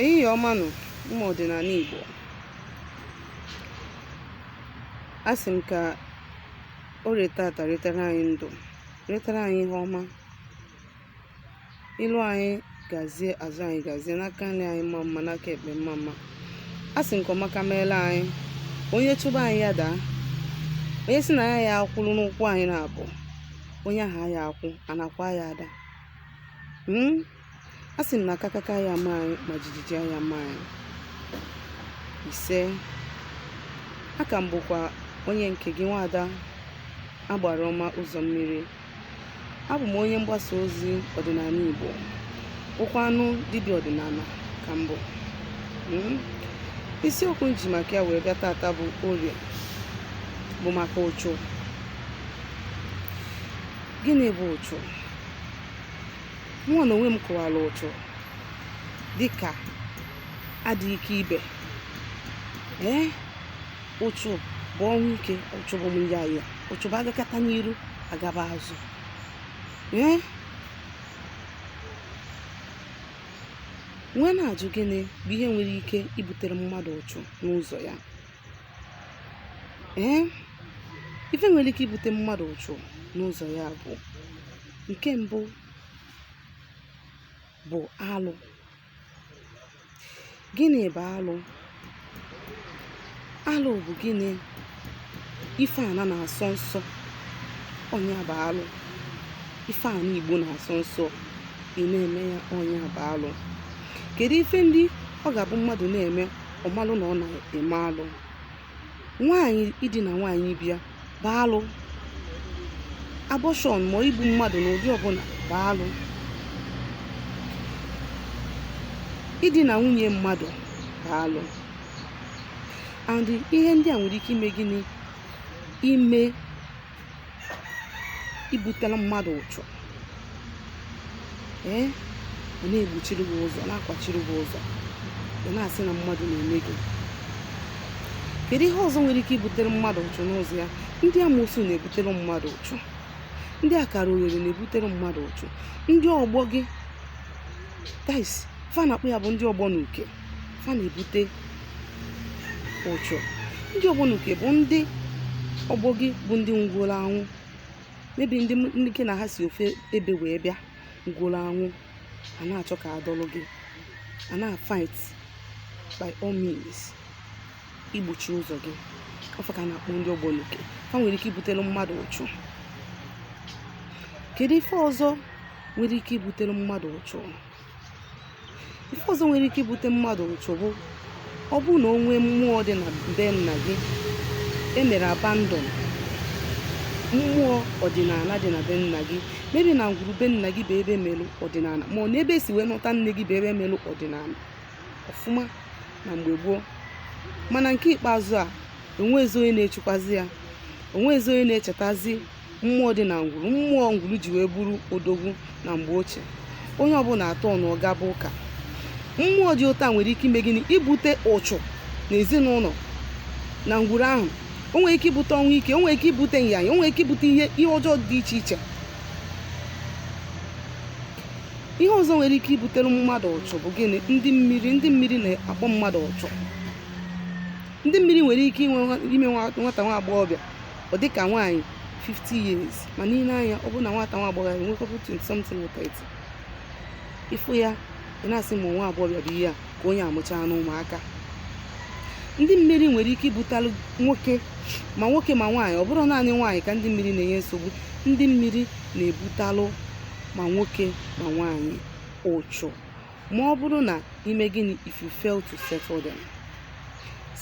Ehihie ọma nụ, ụmụ ọdịnala Igbo. Asị m ka orie tata retara anyị ndụ, retara anyị ihe ọma. Ilu anyị gazie, azụ anyị gazie, n'aka nri anyị mma mma, n'aka ekpe mma mma. Asị m ka ọmaka meela anyị. Onye chụba anyị ya daa. Onye sị na ya ya akwụrụ n'ụkwụ anyị na-abụ, onye ahụ ya akwụ, anakwa ya ada. A sị m na akakaka ya ama anyị ma jijiji ya ama anyị. Ise. Aka m bụkwa onye nke gị, nwaada agbara ọma ụzọ mmiri. Abụ m onye mgbasa ozi ọdịnala Igbo, bụkwanụ dibịa ọdịnala ka m bụ. Isiokwu m ji maka ya wee bịa tata bụ orie, bụ maka ụchụ. Gịnị bụ ụchụ? Mụnwa na onwe m kọwara ụchụ dịka adịghị ike ibe. Ee, ụchụ bụ ọnwụ ike, ụchụ bụ nyanya, ụchụ bụ agakata n'iru agaba azụ. Ee, nwee na-ajụ gịnị bụ ihe nwere ike ibutere mmadụ ụchụ n'ụzọ ya. Ee, ife nwere ike ibute mmadụ ụchụ n'ụzọ ya bụ nke mbụ bụ alụ. Gịnị bụ alụ? Alụ bụ gịnị? Ife ana na-asọ nsọ, ọ nya bụ alụ. Ife ana Igbo na-asọ nsọ, ị na-eme ya, ọ nya bụ alụ. Kedu ife ndị ọ ga-abụ mmadụ na-eme ọ malụ na ọ na-eme alụ? Nwaanyị idina nwaanyị ibe ya bụ alụ. Abortion ma igbu mmadụ n'ụdị ọbụla bụ alụ. Idina nwunye mmadụ bụ alụ. And ihe ndị a nwere ike ime gịnị? Ime ibutela mmadụ ụchụ. Ee, ọ na-egbochiri gị ụzọ, na-akwachiri gị ụzọ, ị na-asị na mmadụ na-eme gị. Kedu ihe ọzọ nwere ike ibutere mmadụ ụchụ n'ụzọ ya? Ndị amoosu na-ebutere mmadụ ụchụ, ndị akara oghere na-ebutere mmadụ ụchụ, ndị ọgbọ gị, that is, fa na-akpọ ya bụ ndị ọgbọ na uke, fa na-ebute ụchụ. Ndị ọgbọ na uke bụ ndị ọgbọ gị, bụ ndị nwụgoro anwụ, maybe ndị ndị gị na ha si ofe ebe wee bịa nwụgoro anwụ, a na-achọ ka adọlụ gị, a na-fight by all means igbochi ụzọ gị. Ọ fa ka a na-akpọ ndị ọgbọ na uke. Fa nwere ike ibutere mmadụ ụchụ. Kedu ife ọzọ nwere ike ibutere mmadụ ụchụ? Ife ọzọ nwere ike ibute mmadụ ụchụ bụ ọ bụrụ na o nwee mmụọ dị na be nna gị emere abandon, mmụọ ọdịnala dị na be nna gị, maybe na ngwuru be nna gị bụ ebe melụ ọdịnala, ma ọ na ebe esi wee nụta nne gị bụ ebe melụ ọdịnala ọfụma na mgbe gboo, mana nke ikpeazụ a enwezi onye na-echukwazi ya, onwezi onye na-echetazi mmụọ dị na ngwuru, mmụọ ngwuru ji wee bụrụ odogwu na mgbe ochie. Onye ọbụla atọ na ọgaba ụka. Mmụọ dị ụta nwere ike ime gịnị? Ibute ụchụ na ezinụlọ na ngwuru ahụ. O nwere ike ibute ọnwụ ike, o nwere ike ibute nyanya, o nwere ike ibute ihe ihe ọjọọ dị iche iche. Ihe ọzọ nwere ike ibutere mmadụ ụchụ bụ gịnị? Ndị mmiri. Ndị mmiri na-akpọ mmadụ ụchụ. Ndị mmiri nwere ike ime nwata nwa agbọghọbịa ọ dịka nwaanyị 50 years, mana ile anya, ọ bụrụ na nwata nwa agbọghọ enwekwabụ 20 something or 30, ịfụ ya, ị na-asị ma nwa agbọghọbịa bụ ihe a ka onye amụchaa n'ụmụaka. Ndị mmiri nwere ike ibutalụ nwoke, ma nwoke ma nwaanyị. Ọ bụrụ naanị nwaanyị ka ndị mmiri na-enye nsogbu. Ndị mmiri na-ebutalụ ma nwoke ma nwaanyị ụchụ ma ọ bụrụ na ime gịnị? If you fail to settle them.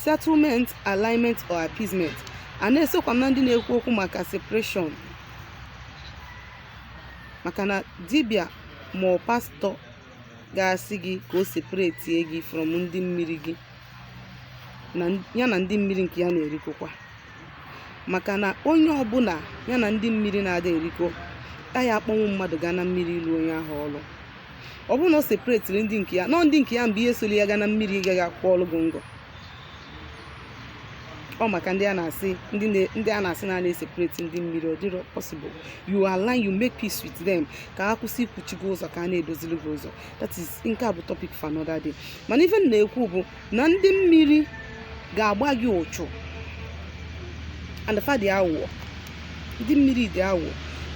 Settlement, alignment or appeasement. A na-esokwa m na ndị na-ekwu okwu maka separation, maka na dibịa ma ọ pastọ ga-asị gị ka o separate gị from ndị mmiri gị na ya na ndị mmiri nke ya na-erikọkwa, maka na onye ọbụla ya na ndị mmiri na-ada erikọ ya akpọnwụ mmadụ gaa na mmiri ilu onye ahụ ọlụ. Ọ bụrụ na o separatiri ndị nke ya nọ, ndị nke ya mgbe ihe soro ya gaa na mmiri gaghị akwụ ọlụ gị ngọ. Ọ Ọ maka ndị a na-asị, ndị a na-asị na a na-eseparate ndị mmiri, ọ dịrọ possible. You align, you make peace with them, ka ha kwụsị ikwuchi gị ụzọ, ka a na-edozili gị ụzọ. That is, nke a bụ topic for another day. Mana ife m na-ekwu bụ na ndị mmiri ga-agba gị ụchụ, and fa dị aghụghọ. Ndị mmiri dị aghụghọ.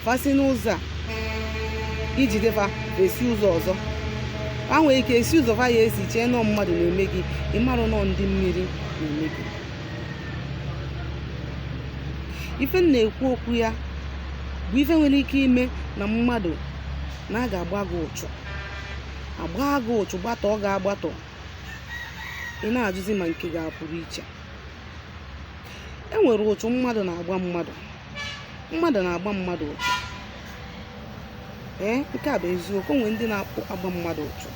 Fa si n'ụzọ a ijide fa, esi ụzọ ọzọ. Ha nwere ike esi ụzọ fa ya esi chee nọọ mmadụ na-eme gị, ịmarụ nọọ ndị mmiri na-eme gị. Ife m na-ekwu okwu ya bụ ife nwere ike ime na mmadụ na a ga-agba gị ụchụ, agba gị ụchụ, gbatọ, ọ ga-agbatọ, ị na-ajụzi ma nke ga-apụrụ iche. E nwere ụchụ mmadụ na-agba mmadụ, mmadụ na-agba mmadụ ụchụ. Ee, nke a bụ eziokwu. O nwere ndị na-akpụ agba mmadụ ụchụ.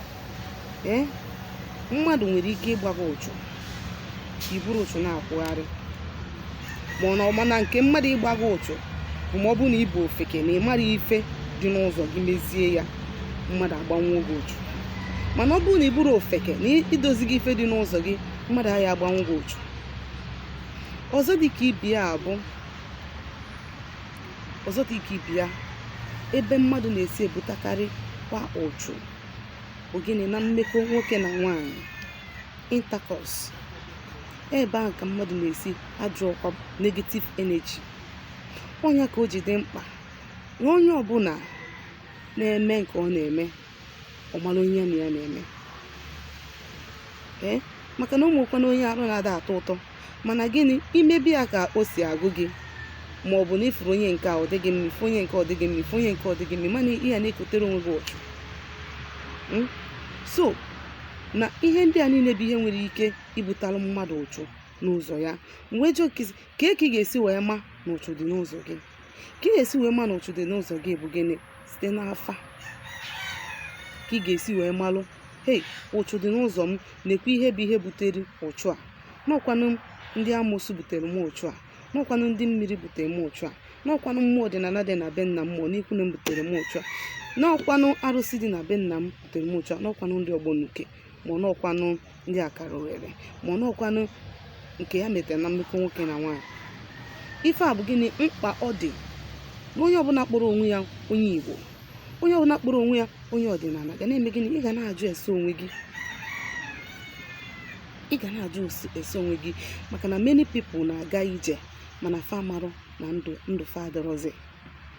Ee, mmadụ nwere ike ịgba gị ụchụ, iburu ụchụ na-akwụgharị. Ma ọ na ọma na nke mmadụ ịgba gị ụchụ bụ ma ọ bụ na ị bụ ofeke na ị mara ife dị n'ụzọ gị mezie ya, mmadụ agbanwuo gị ụchụ. Mana ọ bụrụ na ị bụrụ ofeke na idozi gị ife dị n'ụzọ gị, mmadụ aghaghị agbanwu gị ụchụ. Ọzọ dị ka ibi ya bụ, ọzọ dị ka ibi ya, ebe mmadụ na-esi ebutakarị kwa ụchụ bụ gịnị? Na mmekọ nwoke na nwaanyị, intercourse. Ebe ahụ ka mmadụ na-esi ajụ ọkwa negative energy. Ọnya ka o ji dị mkpa na onye ọbụla na-eme nke ọ na-eme, ọ mara onye ya na ya na-eme. Ee, maka na ụmụkwana onye arụ na-ada atọ ụtọ. Mana gịnị imebi ya ka o si agụ gị, ma ọ bụ na ifuru onye nke a ọ dịghị mma, ifu onye nke ọ dịghị mma, ifu onye nke ọ dịghị mma, mana ihe a na-ekotere onwe gị ụchụ. So na ihe ndị a niile bụ ihe nwere ike ibutalụ mmadụ ụchụ n'ụzọ ya. Wee jụọ kezi ka ị ga-esi wee ma na ụchụ dị n'ụzọ gị. Ka ị ga-esi wee ma na ụchụ dị n'ụzọ gị bụ gịnị? Site n'afa ka ị ga-esi wee malụ, "Hei, ụchụ dị n'ụzọ m, nekwa ihe bụ ihe butere ụchụ a. N'ọkwanụ ndị amoosu butere m ụchụ a, n'ọkwanụ ndị mmiri butere m ụchụ a, n'ọkwanụ mmụọ ọdịnala dị na be nna m ma n'ikwu na m butere m ụchụ a, n'ọkwanụ arụsị dị na be nna m butere m ụchụ a, n'ọkwanụ ndị ọgbọ nuke, ma n'ọkwanụ ndị akara oghere, ma n'ọkwanụ nke ya metere na mmekọ nwoke na nwaanyị." Ife a bụ gịnị? Mkpa ọ dị na onye ọbụla kpọrọ onwe ya onye Igbo, onye ọbụla kpọrọ onwe ya onye ọdịnala ga na-eme gịnị? Ị ga na-ajụ ese onwe gị, ị ga na-ajụ ese onwe gị, maka na many people na-aga ije mana fa marụ na ndụ ndụ fa adịrọzi.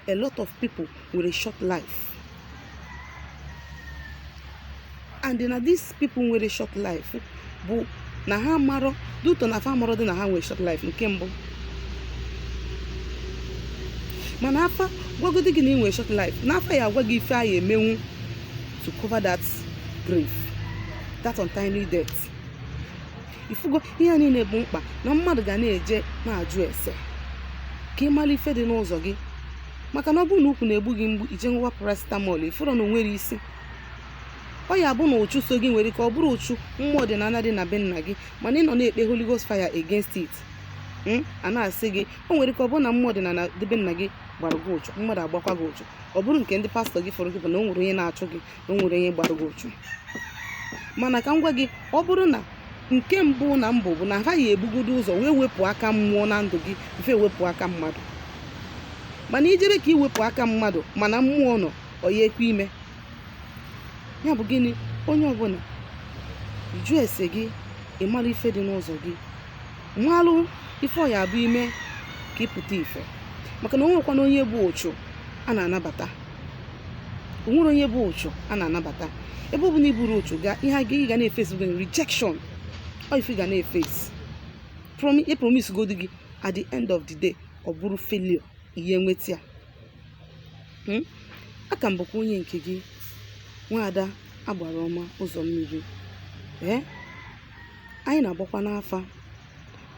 A lot of people nwere short life, and na these people nwere short life bụ na ha marọ duto na fa marọ dị na ha nwere short life. Nke mbụ, mana afa gwagodi gị na ị nwere short life, n'afa ya agwa gị ife a ya emenwu to cover that grief, that untimely death. Ifugo ihe a niile bụ mkpa na mmadụ ga na-eje na-ajụ ese ka ị mara ife dị n'ụzọ gị. Maka na ọ bụrụ na ukwu na-egbu gị mgbu, ije ṅụwa paracetamol, ifụrọ na onwere isi. Ọ ya bụ na ụchụ so gị nwere ike ọ bụrụ ụchụ mmụọ ọdịnala dị na be nna gị, mana ị nọ na-ekpe Holy Ghost fire against it. A na-asị gị, o nwere ike ọ bụrụ na mmụọ ọdịnala dị be nna gị gbara gị ụchụ, mmadụ agbakwa gị ụchụ. Ọ bụrụ nke ndị pastọ gị fọrọ gị bụ na o nwere onye na-achụ gị, na o nwere onye gbara gị ụchụ. Mana ka m gwa gị, ọ bụrụ na nke mbụ na mbụ bụ na ha ya ebugodo ụzọ wee wepụ aka mmụọ na ndụ gị mfe wepụ aka mmadụ. Mana ijere ka iwepụ aka mmadụ mana mmụọ nọ, ọ ya ekwe ime ya. Bụ gịnị? Onye ọbụla jụọ ese gị, ịmara ife dị n'ụzọ gị, malụ ife ọ ya abụ ime ka ịpụta ife. Maka na o nwekwana onye bụ ụchụ a na-anabata, o nwere onye bụ ụchụ a na-anabata. Ebe ọ bụla iburu ụchụ gaa, ihe ị ga na-efesi bụ rejection. Ọ ife ị ga na-efesi, e promise godu gị, at the end of the day ọ bụrụ failure. Ihe nweta ya. Aka m bụkwa onye nke gị, nwaada agbara ọma ụzọ mmiri. Ee, anyị na-agbakwa n'afa,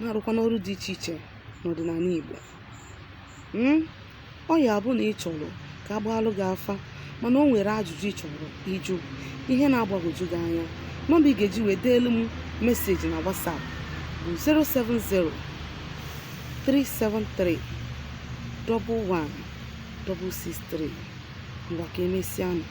na-arụkwa n'ọrụ dị iche iche n'ọdịnala Igbo. Ọ ya bụ na ị chọrọ ka a gbaalụ gị afa, mana o nwere ajụjụ ị chọrọ ịjụ, ihe na-agbagwoju gị anya, nọmba ị ga-eji wee deelu m message na WhatsApp bụ 070 373 11 663. Ngwa, ka emesịanụ.